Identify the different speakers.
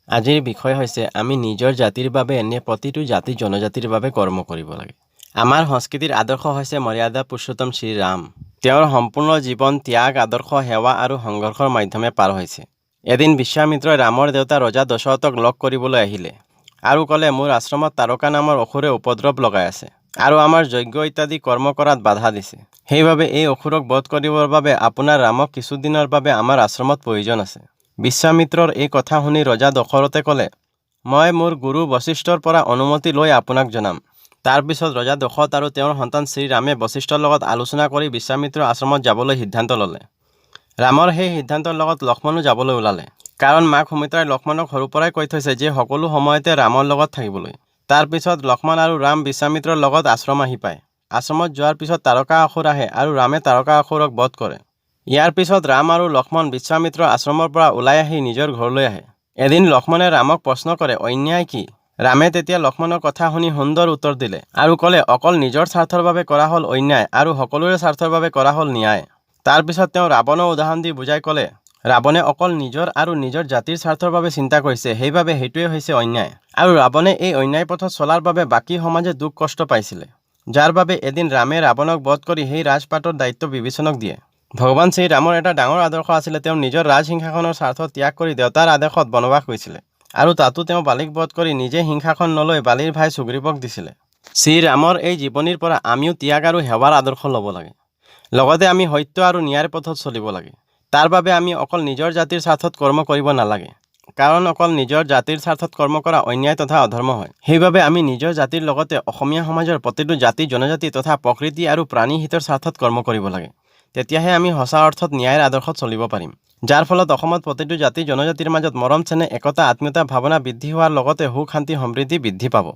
Speaker 1: আজিৰ বিষয় হৈছে আমি নিজৰ জাতিৰ বাবে নে প্ৰতিটো জাতি জনজাতিৰ বাবে কৰ্ম কৰিব লাগে। আমাৰ সংস্কৃতিৰ আদৰ্শ হৈছে মৰ্যাদা পুৰুষোত্তম শ্ৰীৰাম। তেওঁৰ সম্পূৰ্ণ জীৱন ত্যাগ, আদৰ্শ, সেৱা আৰু সংঘৰ্ষৰ মাধ্যমে পাৰ হৈছে। এদিন বিশ্বামিত্ৰই ৰামৰ দেউতা ৰজা দশৰথক লগ কৰিবলৈ আহিলে আৰু ক'লে, মোৰ আশ্ৰমত তাৰকা নামৰ অসুৰে উপদ্ৰৱ লগাই আছে আৰু আমাৰ যজ্ঞ ইত্যাদি কৰ্ম কৰাত বাধা দিছে। সেইবাবে এই অসুৰক বধ কৰিবৰ বাবে আপোনাৰ ৰামক কিছুদিনৰ বাবে আমাৰ আশ্ৰমত প্ৰয়োজন আছে। বিশ্বামিত্ৰৰ এই কথা শুনি ৰজা দশৰথে ক'লে, মই মোৰ গুৰু বশিষ্ঠৰ পৰা অনুমতি লৈ আপোনাক জনাম। তাৰপিছত ৰজা দশৰথ আৰু তেওঁৰ সন্তান শ্ৰীৰামে বশিষ্ঠৰ লগত আলোচনা কৰি বিশ্বামিত্ৰৰ আশ্ৰমত যাবলৈ সিদ্ধান্ত ল'লে। ৰামৰ সেই সিদ্ধান্তৰ লগত লক্ষ্মণো যাবলৈ ওলালে, কাৰণ মাক সুমিত্ৰাই লক্ষ্মণক সৰুৰ পৰাই কৈ থৈছে যে সকলো সময়তে ৰামৰ লগত থাকিবলৈ। তাৰপিছত লক্ষ্মণ আৰু ৰাম বিশ্বামিত্ৰৰ লগত আশ্ৰম আহি পায়। আশ্ৰমত যোৱাৰ পিছত তাৰকা অসুৰ আহে আৰু ৰামে তাৰকা অসুৰক বধ কৰে। ইয়াৰ পিছত ৰাম আৰু লক্ষ্মণ বিশ্বামিত্ৰৰ আশ্ৰমৰ পৰা ওলাই আহি নিজৰ ঘৰলৈ আহে। এদিন লক্ষ্মণে ৰামক প্ৰশ্ন কৰে, অন্যায় কি? ৰামে তেতিয়া লক্ষ্মণৰ কথা শুনি সুন্দৰ উত্তৰ দিলে আৰু ক'লে, অকল নিজৰ স্বাৰ্থৰ বাবে কৰা হ'ল অন্যায় আৰু সকলোৰে স্বাৰ্থৰ বাবে কৰা হ'ল ন্যায়। তাৰপিছত তেওঁ ৰাৱণৰ উদাহৰণ দি বুজাই ক'লে, ৰাৱণে অকল নিজৰ আৰু নিজৰ জাতিৰ স্বাৰ্থৰ বাবে চিন্তা কৰিছে, সেইবাবে সেইটোৱে হৈছে অন্যায়। আৰু ৰাৱণে এই অন্যায় পথত চলাৰ বাবে বাকী সমাজে দুখ কষ্ট পাইছিলে, যাৰ বাবে এদিন ৰামে ৰাৱণক বধ কৰি সেই ৰাজপাটৰ দায়িত্ব বিভীষণক দিয়ে। ভগৱান শ্ৰীৰামৰ এটা ডাঙৰ আদৰ্শ আছিলে, তেওঁ নিজৰ ৰাজসিংহাসনৰ স্বাৰ্থ ত্যাগ কৰি দেউতাৰ আদেশত বনবাস গৈছিলে আৰু তাতো তেওঁ বালিক বধ কৰি নিজে সিংহাসন নলৈ বালিৰ ভাই সুগ্ৰীৱক দিছিলে। শ্ৰীৰামৰ এই জীৱনীৰ পৰা আমিও ত্যাগ আৰু সেৱাৰ আদৰ্শ ল'ব লাগে। লগতে আমি সত্য আৰু ন্যায়ৰ পথত চলিব লাগে। তাৰ বাবে আমি অকল নিজৰ জাতিৰ স্বাৰ্থত কৰ্ম কৰিব নালাগে, কাৰণ অকল নিজৰ জাতিৰ স্বাৰ্থত কৰ্ম কৰা অন্যায় তথা অধৰ্ম হয়। সেইবাবে আমি নিজৰ জাতিৰ লগতে অসমীয়া সমাজৰ প্ৰতিটো জাতি জনজাতি তথা প্ৰকৃতি আৰু প্ৰাণী হিতৰ স্বাৰ্থত কৰ্ম কৰিব লাগে। তেতিয়াহে আমি সঁচা অৰ্থত ন্যায়ৰ আদৰ্শত চলিব পাৰিম, যাৰ ফলত অসমত প্ৰতিটো জাতি জনজাতিৰ মাজত মৰম, চেনেহ, একতা, আত্মীয়তা ভাৱনা বৃদ্ধি হোৱাৰ লগতে সুখ, শান্তি, সমৃদ্ধি বৃদ্ধি পাব।